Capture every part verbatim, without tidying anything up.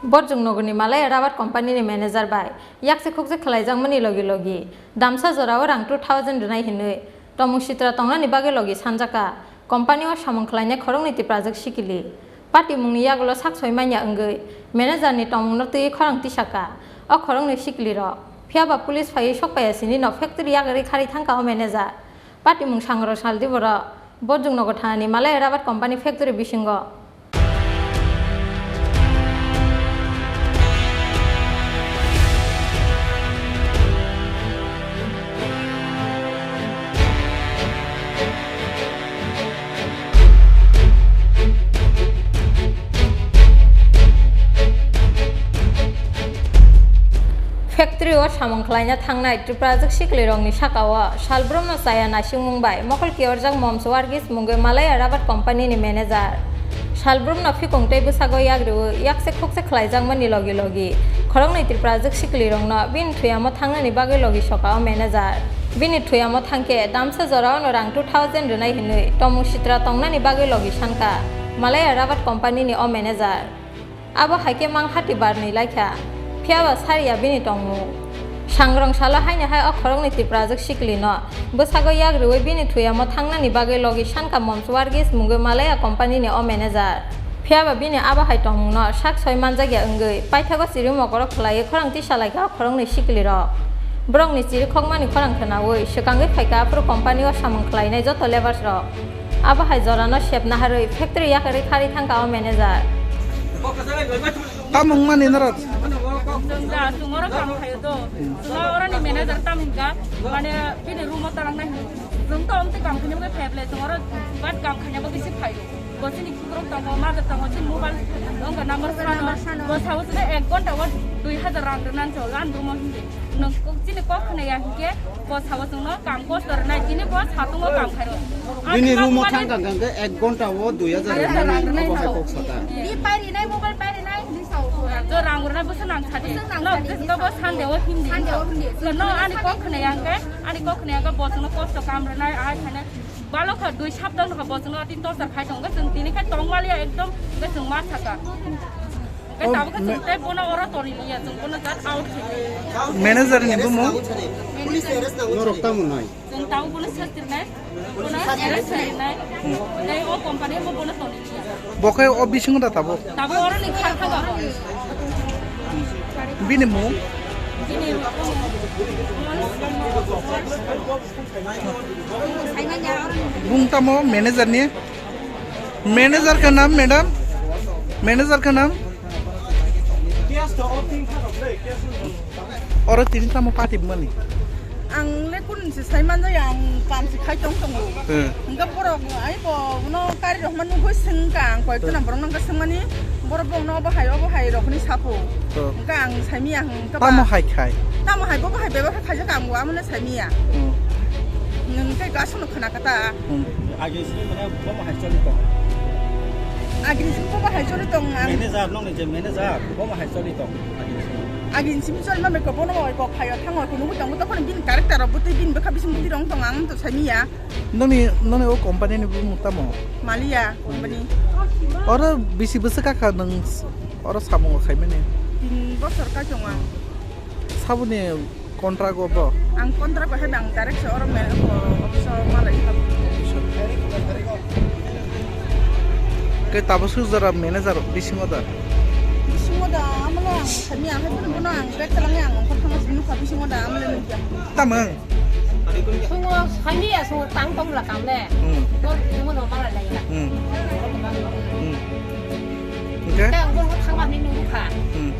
Borjong nogorni Malaya Rabat Company ni manager bai yakse khukse khwlaijakmani logi logi damsa jorao rang two thousand rwnai hinwi tongmung sitra tongnani bagwi logi sanjaka company o samung khwlainai khoroknwi Tiprajwk sikili. Patimungni yagulo sak soi manya wngwi manager ni tongmungno twiwi khorang tisaka o khoroknwi sikilirok. Phiyaba police phaiwi sokpaiya sinino factory yakarwi kharwi thangka o manager. Patimung sangrok saldi borok Borjong nogo thanani Malaya Rabat Company factory bisingo. Factory o samung khwlaina thangnai Tiprajwk siklirokni sakao salbrumno chaya naisingmung bai mokol kiyorjak Moms Wargis mungwi Malaya Rabat Company ni manager. Salbrumno phikung tei bwsago yagriwi yakse khukse khwlaijakmani logi logi khoroknwi Tiprajwk siklirokno bini thuyamo thangnani bagwi logi soka o manager. Bini thuyamo thangkhe damsa joraono rang two thousand rwnai hinwi tongmung sitra tongnani bagwi logi sanka Malaya Rabat Company ni o manager. Abo hai khe manghati barni laikha, phiyaba sariya bini tongmung. Sangrong salo haini hai o khoroknwi Tiprajwk siklino bwsago yagriwi bini thuyamo thangnani bagwi logi sanka Moms Wargis mungwi Malaya company ni o manager. Phiyaba bini abo hai tongmungno sak soi manjakya wngwi paithago chiri mokoro khwlaiwi khorang tisa laikha o khoroknwi siklirok. Borokni chiri khokmani khorang khwnawi swkangwi phaikha aphuru company o samung khwlainai joto labors rok. Abo hai jorano sep naharwi factory yakarwi kharwi thangka o manager. Tamo wngmani norok? Chwng da, chwng oro kam khaio do. Chwng oroni manager tamo wngkha, mane bini room o talangnai hino. Chwng to omtwi kam khaina bagwi phaiya bwle, chwng oro bat kam khaina bagwi se phaio. Bo chini khikrok tongo, majak tongo, chini mobile wngkha number sano. Bo sao chwngno ek ghonta o dui hazar rang rwna nango, ani room o hindi. Nwng kok-, chini kok khwnaya hinkhe bo sao chwngno kam kosto rwnai, chini bo satungo kam khairo. Bini room o thang thang thang khe ek ghonta o dui hazar rang rwnai, obo hai kok sata. Di pai rinai, mobile pai rinai, di sao. To rang rwnai bwswk nang sadi. Bwswk nang sadi. No, bo Sunday o hindi. Sunday o hindi. No, ani kok khwnaya hinkhe, ani kok khwnaya hinkhe bo chwngno kosto kam rwnai, ahai khainai. Balok kha dui sapta wngkha bo chwngno tin torchar khai tongo, chwng tini khe tongmaliya ekdom, hwnkhe chwng ma saka. Hwnkhe tabukhe chwng tei bono oro tonwi liya, chwng bono just out khe liya. Manager ni bumung? Norok tamo nai? Chwng tabuk bono sestirnai, bono arrest khainai, tei o company bo bono tonwi liya. Bo khe o bisingo da tabuk? Tabuk oro ni kha kha ba. Bini mung? Bini mung. Bung tamo manager ni? Manager ka nam, madam? Manager ka nam? Oro tini tamo party mani? Ang le kun se sai man jaya, ang kam se khai tong tongo. Hmm. Hingga borok ai bo uno kari rok manu goi sengka, ang koi tuna borok nang ka sengmani, borok bo uno obo hai, obo hai rok ni sapo. Hmm. Hingga ang sai miya hingga ba. Tamo hai khai? Tamo hai bo hai bebak khai jaka ang wa mane sai miya. Hmm. Nang kai ga sono khana kata. Hmm. Agi sini mana bo hai choli tong. Agi sini bo hai choli tong ang. Manager nong ni je manager bo hai choli tong. Agi sini. Agi sini choli ma me ko bono oi ko khayo thango ko nugu tongo to kono bin character ro butui bin bwkha bising butui rong tong ang to sai miya. Noni, noni o company ni bumung tamo? Malia company. Oro bisi bwswk kha nang oro samung khaimani? Tin bosor kai tong ang. Saboni contract o bo? Ang contract o hai bang direct se oro me-, o, office o malai kha. Ke tabuk suk jora manager bisingo da? Bisingo da, amle ang sami ang hai bono ang bag kalang ang ongkha thangma sini kha bisingo da, amle nukya. Tamang? Sungo sami ya, sungo tang tong la kam le. Hmm. Bor sungo no mala lai la. Hmm. Hmm. Oke. Tang bor thangma ni nukha. Hmm.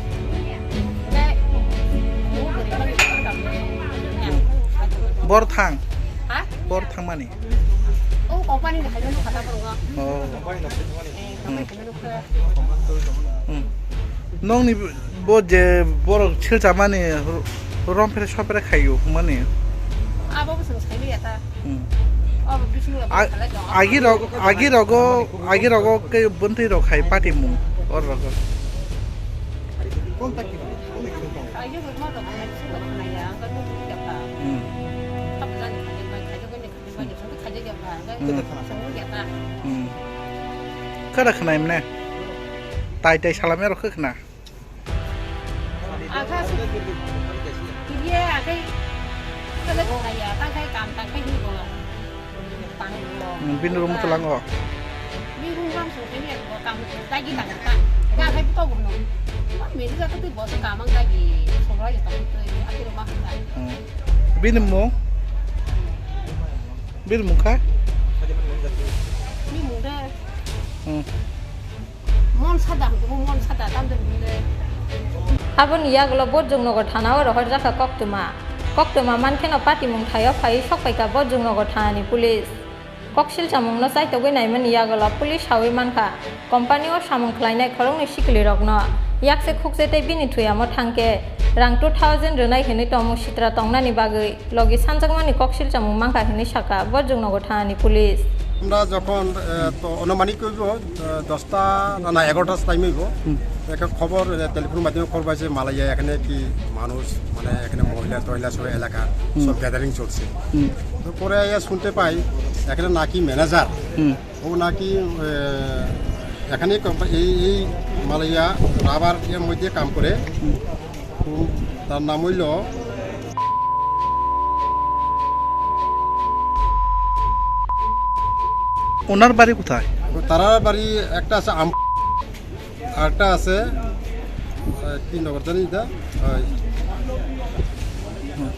Bor thang. Ha? Bor thangmani. Oh, company ni haino kata bor. Oh. Eh, company ni haino kata. Hmm. Nongni bo je borok silchamani rom phere sopre khaio hwnmani. Abo bo sung sai ya ta. Hmm. Abo bising la. Agi rok, agi rogo, agi rogo ke bwntwi rok hai pati mung or rogo. Hmm. Hmm. Kada khna imne? Tai tai salam ya rok khna. Akha su-, kiriye akhai, kala kaya, tangkhai kam, tangkhai ni bo. Pang bo. Hmm, bini room mo talang o. Bini room bang sung kini bo kam, tagi tang ta. Ga khai to bo no. Ba meri ga to bo kam ang tagi, so ra ya tang to, ati ro ma ta. Hmm. Bini mung? Bini mung kha? Bini mung de. Hmm. Mon sada, mon sada, tam de mung de. Aboni yagulo Borjongnogo thana o rohorjakha koktwma. Koktwma mankheno patimung thaio phaiwi sokphaikha Borjongnogo thanani police. Koksil chamungno chaitogwi naimani yagulo police sawi mankha, company o samung khlainai khoroknwi siklirokno yakse khukje tei bini thuyamo thangkhe rang two thousand rwnai hwnwi tongmung sitra tongnani bagwi. Logi sanjakmani koksil chamung mankha hwnwi sakha Borjongnogo thanani police. আমরা যখন, আহ, তো আনুমানিক হইব, আহ, দশটা না, না, এগারোটা টাইম হইব। হুম। একটা খবর, আহ, টেলিফোন মাধ্যমে খবর পাইছে মালাইয়া এখানে কি মানুষ, মানে, এখানে মহিলা টহিলা সব এলাকা হুম। সব গ্যাদারিং চলছে। হুম। তো পরে আইয়া শুনতে পাই এখানে নাকি ম্যানেজার হুম। ও নাকি, আহ, এখানে কোম্পা-, এই, এই মালাইয়া রাবার ইয়ের মধ্যে কাম করে। হুম। ও তার নাম হইল ওনার বাড়ি কোথায়? তারার বাড়ি একটা আছে আম-, আর একটা আছে, আহ, কি নগর জানি এটা? ওই, হুম।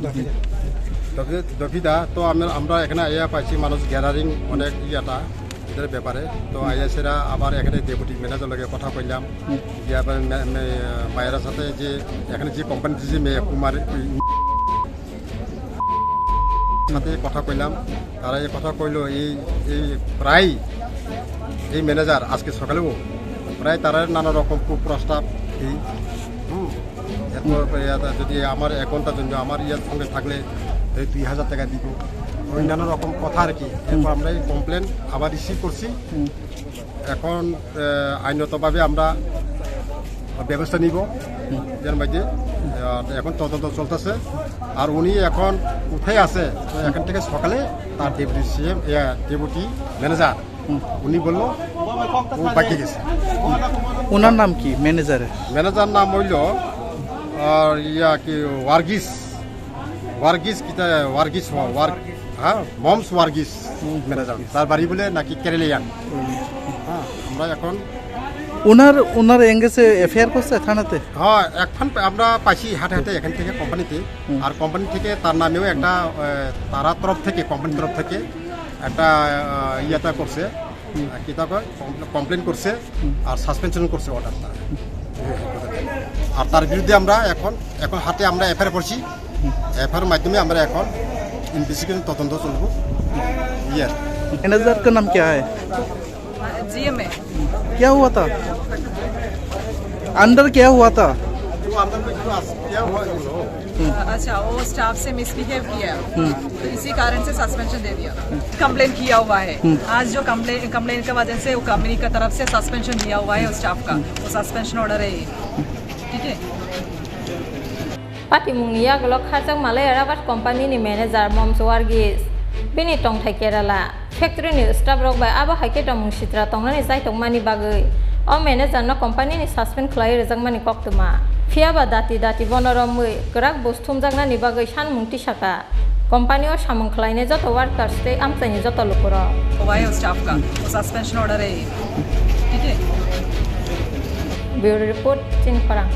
দফি-, দফিদা, তো আমরা, আমরা এখানে আইয়া পাইছি মানুষ গ্যাদারিং অনেক ইয়াটা এদের ব্যাপারে। তো আইয়া সেরা আবার এখানে ডেপুটি ম্যানেজার লগে কথা কইলাম। হুম। গিয়া আবার মে-, মে-, মায়ের সাথে যে এখানে যে কোম্পানিতে যে মেয়ে কুমার সাথে কথা কইলাম, তারা এই কথা কইলো, এই, এই প্রায় এই ম্যানেজার আজকে সকালেও প্রায় তারা নানা রকম কুপ্রস্তাব দিই। হুম। এরপর, এ, যদি আমার এক ঘন্টার জন্য আমার ইয়ার সঙ্গে থাকলে এই দুই হাজার টাকা দিব, ওই নানা রকম কথা আর কি। এরপর আমরা এই কমপ্লেন আবার রিসিভ করছি। হুম। এখন, আহ, আইনগতভাবে আমরা ব্যবস্থা নিব। হুম। এর মধ্যে, আহ, এখন তদন্ত চলতেছে। আর উনি এখন কোথায় আছে? তো এখান থেকে সকালে তার ডেপুটি সিএম, আহ, ডেপুটি ম্যানেজার, হুম। উনি বলল ও বাকি গেছে। ওনার নাম কি ম্যানেজারের? ম্যানেজার নাম হইল, আর ইয়া কি, ওয়ার্গিস। ওয়ার্গিস কিতা, ওয়ার্গিস ওয়া-, ওয়ার্গ-, হ্যাঁ, মমস ওয়ার্গিস হুম, ম্যানেজার। ওয়ার্গিস। তার বাড়ি বলে নাকি কেরেলিয়ান। হুম। হ্যাঁ, আমরা এখন ওনার, ওনার এঙ্গেসে এফআইআর করছে থানাতে? হ্যাঁ, এখন আমরা পাইছি হাতে হাতে এখান থেকে কোম্পানিতে। হুম। আর কোম্পানি থেকে তার নামেও একটা, আহ, তারা তরফ থেকে, কোম্পানির তরফ থেকে একটা, আহ, ইয়েটা করছে। হুম। আহ, কিতা কয়? কমপ্লে-, কমপ্লেন করছে হুম। আর সাসপেনশন করছে অর্ডারটা। আর তার বিরুদ্ধে আমরা এখন, এখন হাতে আমরা এফআইআর করছি। হুম। এফআইআর মাধ্যমে আমরা এখন ইনভেস্টিগেশন তদন্ত চলবো। ইয়ে। मैनेजर का नाम क्या है? जीएम है। क्या हुआ था? अंदर क्या हुआ था? वो अंदर में जो आस-, क्या हुआ, जो अच्छा, वो स्टाफ से मिसबिहेव किया, हम्म। तो इसी कारण से सस्पेंशन दे दिया। कंप्लेन किया हुआ है। हम्म। आज जो कंप्लेन, कंप्लेन की वजह से वो कंपनी की तरफ से सस्पेंशन दिया हुआ है उस स्टाफ का। हम्म। वो सस्पेंशन ऑर्डर है ये। ठीक है? Patimungni yagulo kharjak Malaya Rubber Company ni manager Momso Wargis, bini tongthai Kerala. Factory ni staff rok bai abo hai khe tongmung sitra tongnani chaitokmani bagwi o manager no company ni suspend khlai rwjakmani koktwma. Phiya ba dati dati bono romwi kwrak buj thumjaknani bagwi sanmung tisakha. Company o samung khlainai joto workers tei amchaini joto lukurok. हुआ है उस स्टाफ का, वो suspension order है ये। ठीक है? Bureau report, Chini Khorang.